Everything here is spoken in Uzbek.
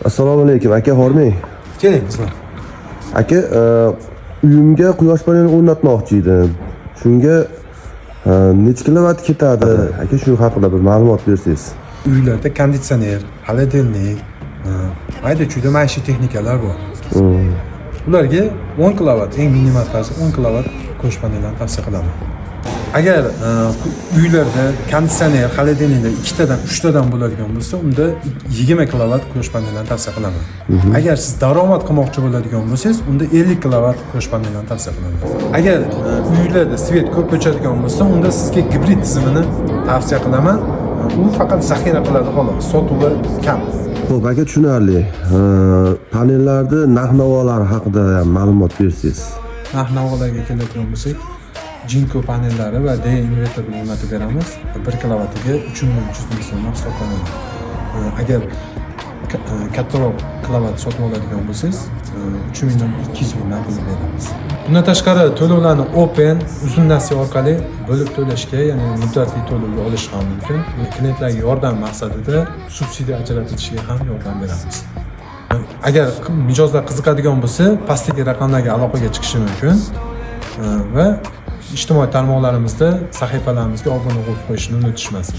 Assalomu alaykum, aka, hormang. Keling, qizlar. Aka, uyimga quyosh paneli o'rnatmoqchi edim. Shunga necha kilovat ketadi? Aka, shu haqida bir ma'lumot bersangiz. Uylarda konditsioner, холодильник, mayda chuyda maishiy texnikalar bor. Ularga 10 kilovat, eng minimal tarzda 10 kilovat quyosh panelini tavsiya qilaman. Agar uylarda konditsioner, холодильник lar ikkitadan, uchtadan bo'ladigan bo'lsa, unda 20 kilovat quyosh panelini tavsiya qilaman. Agar siz daromad qilmoqchi bo'ladigan bo'lsangiz, unda 50 kilovat quyosh panelini tavsiya qilaman. Agar uylarda свет ko'p o'chadigan bo'lsa, unda sizga gibrid tizimini tavsiya qilaman. U faqat zaxira qiladi, xolos, sotuvi kam. Xo'p, aka, tushunarli. Panellarni narx-navolari haqida ham ma'lumot bersangiz. Narx navolarga keladigan bo'lsak, Jinko panellari va Deye invertorini o'rnatib beramiz. 1 kilovatiga 3 million 300 ming so'mdan hisoblanadi. Agar kattaroq kilovat sotib oladigan bo'lsangiz, 3 million 200 mingdan qilib beramiz. Bundan tashqari, to'lovlarni Open, uzun nasiya orqali bo'lib to'lashga, ya'ni muddatli to'lovga olish ham mumkin. Klientlarga yordam maqsadida subsidiya ajratilishiga ham yordam beramiz. Agar mijozlar qiziqadigan bo'lsa, pastdagi raqamlarga aloqaga chiqishi mumkin va ijtimoiy tarmoqlarimizda sahifalarimizga obuna bo'lib qo'yishni unutishmasin.